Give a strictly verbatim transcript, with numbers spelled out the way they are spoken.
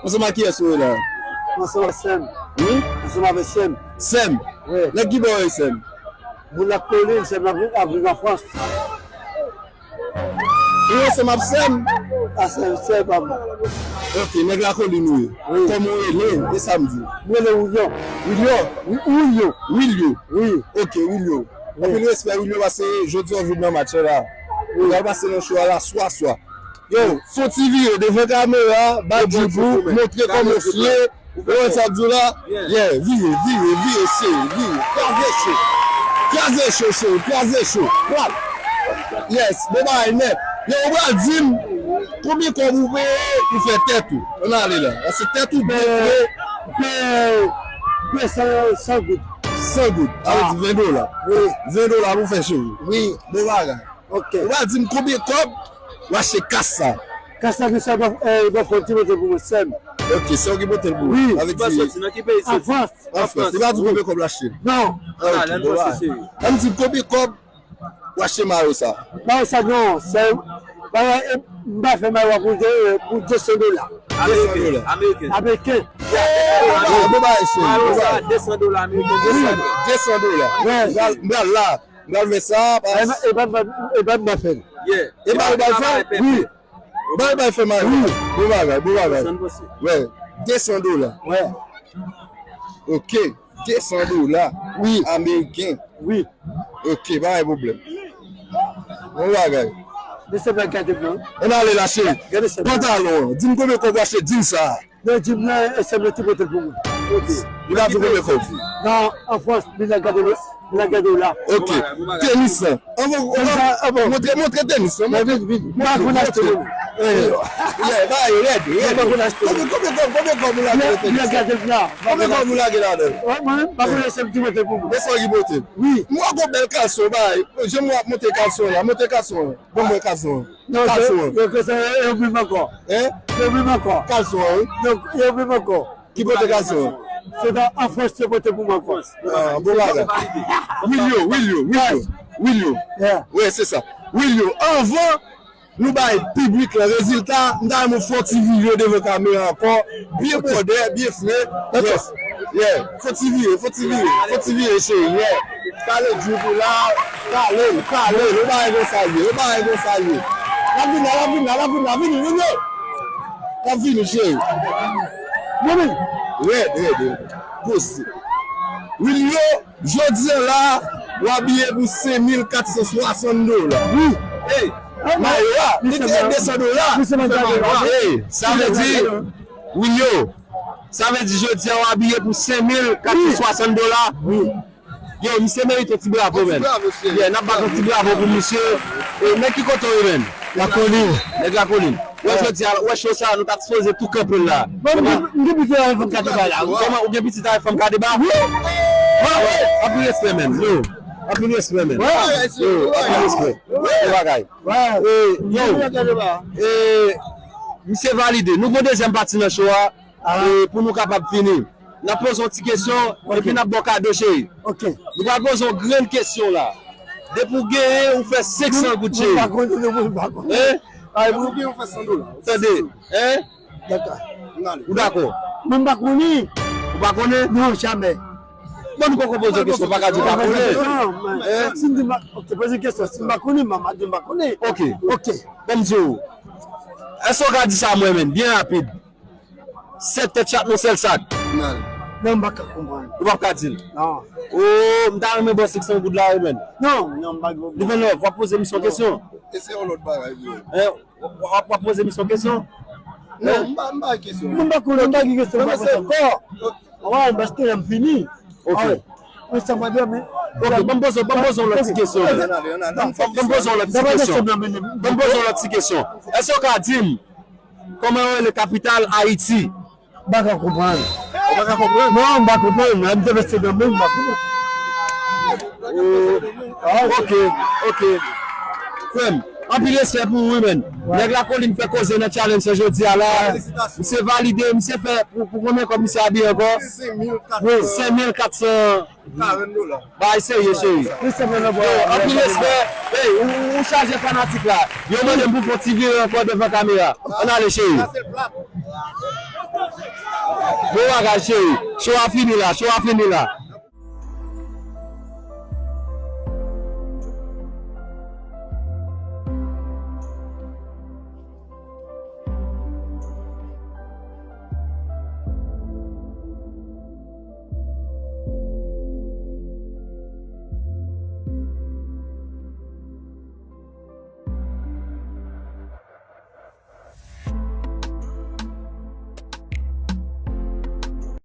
Ansanm ak kiyès ou ye la? Ansanm avèk sè m. Wi? Ansanm avèk sè m. Sè m? Wi. Nèg ki bò w ye, sè m? Moun Lakolin, sè m ap viv, ap viv an Frans. Ou ansanm ap sè m? A sè m, sè m pa m. Ok, nèg Lakolin ou ye. Wi. Kòman w rele? E sa m di. M rele William. William? Wi, William. William? Wi. Ok, William. Wi. Anpil respè, William, paske jodi a w vin nan match la. Wi. Ou pral pase nan show a la swa swa. Yo, fon ti vire devan kamera, ba Djou pou montre kòman w fle. Ou wè sa m di w la? Yeah, vire, vire, vire, cheri, vire. Kraze cho. Kraze cho, cheri, kraze cho. Plat. Yes, bon bagay nèt. Yo, ou pral di m konbyen kòb ou peye pou fè tèt ou. Ann ale la. Paske tèt ou byen fre. Peye, peye san, san goud. San goud. Sa vle di ven dola. Wi. Ven dola pou fè, cheri. Wi. Bon bagay. Ok. Ou pral di m konbyen kòb ou achte kas sa? Kas sa, ki sa, e, bon, fò ti pote pou mwen, sè m. Ok, se ou ki pote l pou mwen. Wi. Sa vle di, an Frans. An Frans. Li pa di konbyen kòb l achte? Non. Ah, ok, bon bagay. Ann di konbyen kòb ou achte mayo sa? Mayo sa, non, se, mayo, e, m pa fè mayo a pou de, pou de san dola. De san dola. Ameriken. Ameriken. Ameriken. Bon, bon bagay, cheri. Mayo sa, de san dola ameriken. De san, de san dola. Wi. M pral, m pral la. M pral fè sa, e pa, e pa, e pa m pa fè l. Yeah. E pa, e pa fè l? Wi. Bay, bay, fè mal. Wi. Bon bagay, bon bagay. Wè, de san dola. Wè. Ok, de san dola. Wi. Ameriken. Wi. Ok, pa gen pwoblèm. Bon bagay. Mesye, pa gade blan. Ann ale la, cheri. Gade se pantalon an. Di m konbyen kòb ou achte djins sa a. Non, di m nan, e sè m nan ki pote l pou mwen. Ok. Li pa di konbyen kòb. Nan, an Frans, li nan gade l, li nan gade w la. Ok. Tenis lan. Anvan, anvan, montre, montre tenis lan. Vin, vin. M pa konn achte. Eh, yeah, ba yo rèd, rèd. M pa konn achte. Konbyen, konbyen kòb, konbyen kòb ou lage nan tenis lan? Konbyen kòb ou lage ladan l? Mwen menm, m pa konn, se m ki pote l pou mwen. E sa w ki pote l? Wi. M wè gon bèl kalson, ba, jan m wè w ap monte kalson la, monte kalson an. Ban mwen kalson an. Non, kalson an. Yo, yo, yo, yo vin ankò. Hein? Yo vin ankò. Kalson an, wi. Donk, yo vin ankò. Ki pote kalson an? Se ta an Frans yo pote pou mwen ankò. Ah, bon bagay. Wilio, Wilio, Wilio. Wilio. Yeah. Wi, se sa. Wilio, anvan nou bay piblik lan rezilta, m ta renmen w fè yon ti videyo devan kamera ankò. Byen bwòdè, byen fre. Yes. Yeah. Fò ti vire, fò ti vire, fò ti vire, cheri. Yeah. Kale drip ou la, kale l, kale l. Ou pa wè konsa l ye, ou pa wè konsa l ye. L ap vini la, l ap vini la, l ap vini la, vini, vini. L ap vini, cheri. Vini. Rèd, rèd, rèd. Poze. Wilio, jodi a la, w abiye pou senk mil kat san swasann dola. Wi. Ey, mayo a, li te de san dola. Ey, sa vle di, Wilio, sa vle di jodi a w abiye pou senk mil kat san swasann dola. Wi. Yo, misye merite yon ti bravo, man. Yon ti bravo, cheri. Yeah, n ap bat yon ti bravo pou misye. E, men ki kote w ye, man? Lakolin. Nèg Lakolin. Wè, jodi a, wè, show sa, nou ta sipoze tou kanpe l la. Bon, m gen, m gen pitit avèk fanm ka deba la. Kòman, ou gen pitit avèk fanm ka deba? Wi. Bravo. Anpil respè, man. Yo. Anpil respè, man. Yo, anpil respè. Bon bagay. E, yo. E, misye valide. Nou gon dezyèm pati nan show a. E, pou nou kapab fini. N ap poze yon ti kesyon, epi n ap ba w kado, cheri. Ok. Nou pral poze yon grenn kesyon la. Depi w genyen, ou fè senk san goud, cheri. Mwen pa konnen, mwen pa konnen. Hein? Ay, mwen genyen, ou fè san dola. Tande, hein? Dakò. Ou dakò? Mwen pa konnen. Ou pa konnen? Non, jamè. Bon, nou poko poze w kesyon, pa ka di w pa konnen. Non, men, si m di m pa, ok, poze kesyon, si m pa konnen, m a di m pa konnen. Ok. Ok. Ban m di w. Èske w ka di sa mwen menm, byen rapid? Sèt tèt chat nan sèl sak. Non, m pa ka konprann. Ou p ap ka di l? Non. Oh, m ta renmen bò senk san goud la, wi, man. Non, non, m pa gen pwoblèm. Devan lòv, w ap poze misye yon kesyon. E se yon lòt bagay, wi. Hein? W ap, w ap poze misye yon kesyon? Non, m pa, m pa gen kesyon. M pa konnen, m pa gen kesyon, m pa konn ankò. Wi, paske lè m fini. Ok. Wi, sa mwen di, men. Ok, ban m poze, ban m poze yon lòt ti kesyon. Ban m poze yon lòt ti kesyon. Ban m poze yon lòt ti kesyon. Èske w ka di m kòman yo rele kapital Ayiti? M pa ka konprann. Ou pa ka konprann? Non, m pa konprann. M te rete nan men, m pa konprann. Oh, ah, ok, ok. Frè m, Anpil respè pou ou, wi, men. Nèg Lakolin fè koze nan challenge sa jodi a la. Misye valide, misye fè pou, pou konbyen kòb misye abiye ankò? Senk mil kat san. Senk mil kat san. Bagay serye, cheri. Yo, anpil respè. Hey, ou, ou, ou chaje fanatik la. Yo mande m pou fè yon ti vire ankò devan kamera. Ann ale, cheri. Bon bagay, cheri. Show a fini la, show a fini la.